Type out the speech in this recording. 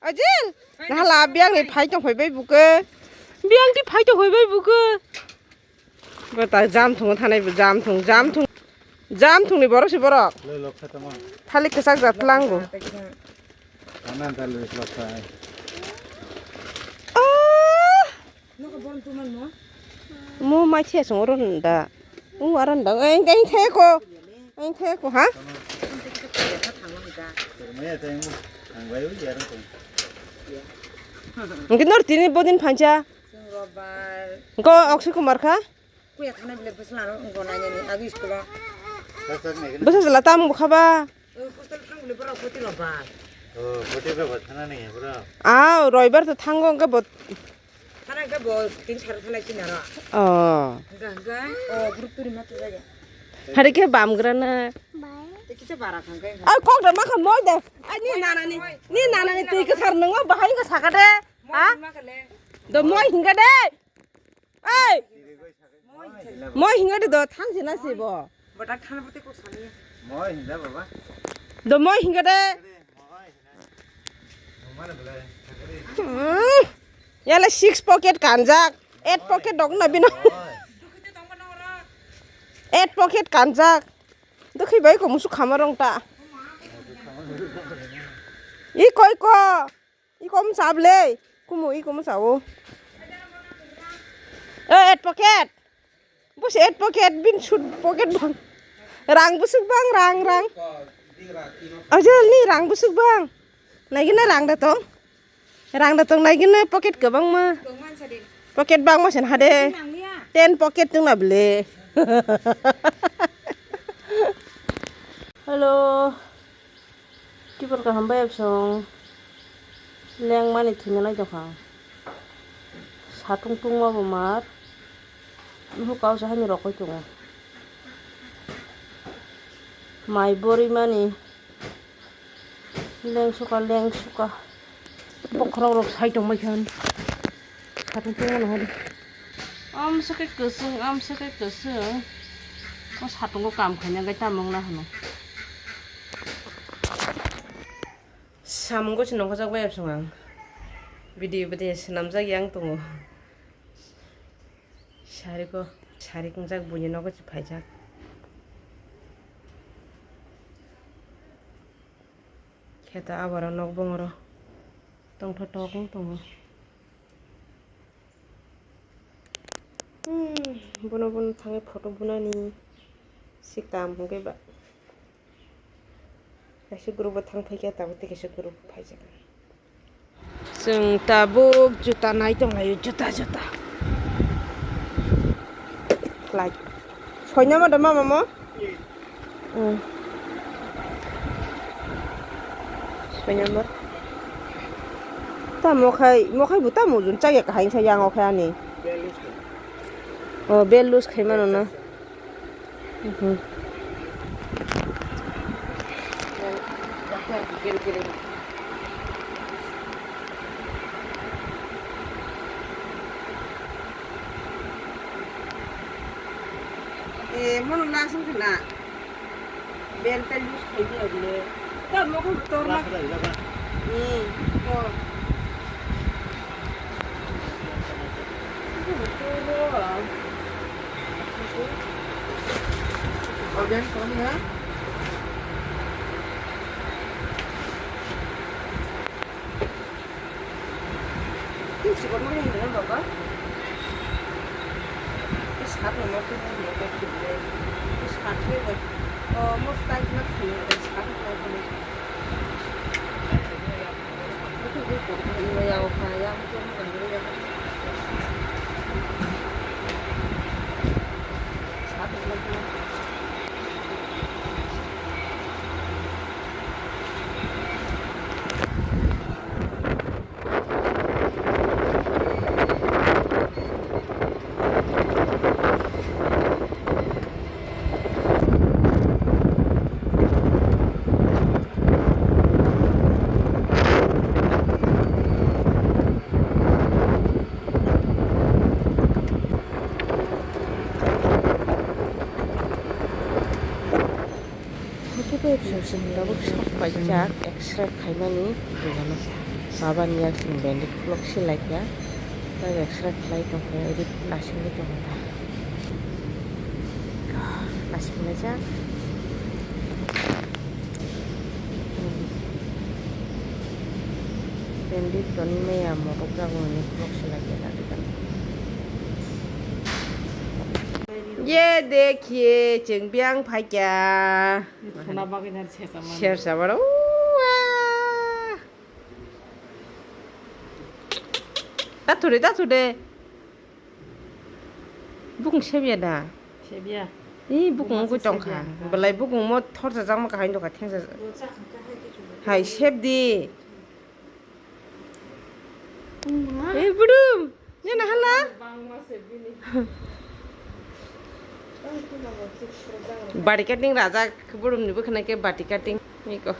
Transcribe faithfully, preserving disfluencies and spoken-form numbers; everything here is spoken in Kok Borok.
Ajil, nahala biang ni phai tong phai bai buke. Biang ti phai tong phai bai buke. Bata jam thung thanai bu jam thung, jam thung. Jam thung ni borok si borok. Loi lok kha tamo. Thalik kesak jat lang bu. Ana dal loi lok kha. Ah! Mo mai the song ron da. U aron da. Eng eng the ko. Eng the ko ha. Engke nor tini bodin phancha. Ko Akshay Kumar kha. Kuya thana bile bwsla no wngko nainani agi school o. Bwsa jala tamo bwkha ba. O hostel thang bile borok hotel o ba. O hotel o ba thana ni bro. Aw roibar to thango wngkhe bo. Thana wngkhe bo tin sar thana china ro. O. Hwnkhe hwnkhe o group turi ma tujaya. Hari khe bamgra na. Te kisa bara thangkhe. Aw kok da makha moi da. Ai ni nanani ni nanani twi kwthar nwngo bahai wngkha saka de. Ha? Do moi hingkha de. Ei! Moi hinga de do thang sina si bo. Badak thana pati kok sani. Moi hinga baba. Do moi hinga de. Moi hinga. Mana belai. Hmm. Yala six pocket kanjak. Eight pocket dok na bino. Eight pocket kanjak. Dukhi bai ko musu khamarong ta. I koi ko. Iko msa ble. Kumu iko msa o. Eh, eight pocket. Bus eight pocket bin sut pocket bang. Rang busuk bang, rang, rang. Ajal ni rang busuk bang. Naigina rang datong. Rang datong naigina pocket kebang ma. Pocket bang ma sen hade. Ten pocket tung na ble. Hello. Tibor kaham bai absong leng mani thwina nai tongkha. Satung tungma bo mar. Nuhu kausa hani rokoi tongo. Mai bori mani leng suka leng suka. Bokhorok rok sai tongbai kha. Satung tungma no hadi. Om sake kwswng, om sake kwswng. O satungo kam khaina gai tamung na hano. Samungo se nongkhojak bai absong ang. Video bede swnamjak yang tongo. Sariko, sari kongjak buini nogo se phaijak. Kheto aboro nok bongoro tongthotok wng tongo. Hmm, bono bono thangwi photo bunani si kam hwnkhe ba. Kaisa group o thang phaikha, tabuk tei kaisa group phaijak. Chwng tabuk juta nai tonglaio, juta, juta. Like. Soi number da mama mo? Hmm. Soi number. Ta mokhai, mokhai bo ta mujun chaya kahai sa yang okhai ani. O, bel loose khai mano na. Mhm. Eh, mono last wngkha na. Bel tai loose khaidi abole. Ta mokhang torna. Last wngkha, last. Hmm, tor. Again, come here. Tei chikon ma hinwi baba. Tei sat no ma tei hinwi khe khibile. Tei sat khe, oh, mo style ma khibile, sat no ma khibile. Haikhe bai bwswk chwng tabuk sak paijak, X-ray khaimani dogano. Baba ni yak sing bendi khulok se lai kha. Tai extra khlai tong kha, ri nasing ni tong kha. Nasing lai jak. Bendi toni maya morok jago ni khulok se lai kha. Ye dekhiye, chwng biyang phaikya. Khuna bagwi na sesa mani. Ser sabaro. Uwa. Tathude, tathude. Bukung sebya da? Sebya. Ih, bukung ugwi tongkha. Belai bukung mo thorsa jakma kahai tongkha, thengsa. Hai, sebdi. Eh, budum. Nena hala. Bari cutting rajak, budum ni bwkhana khe bati cutting. Niko.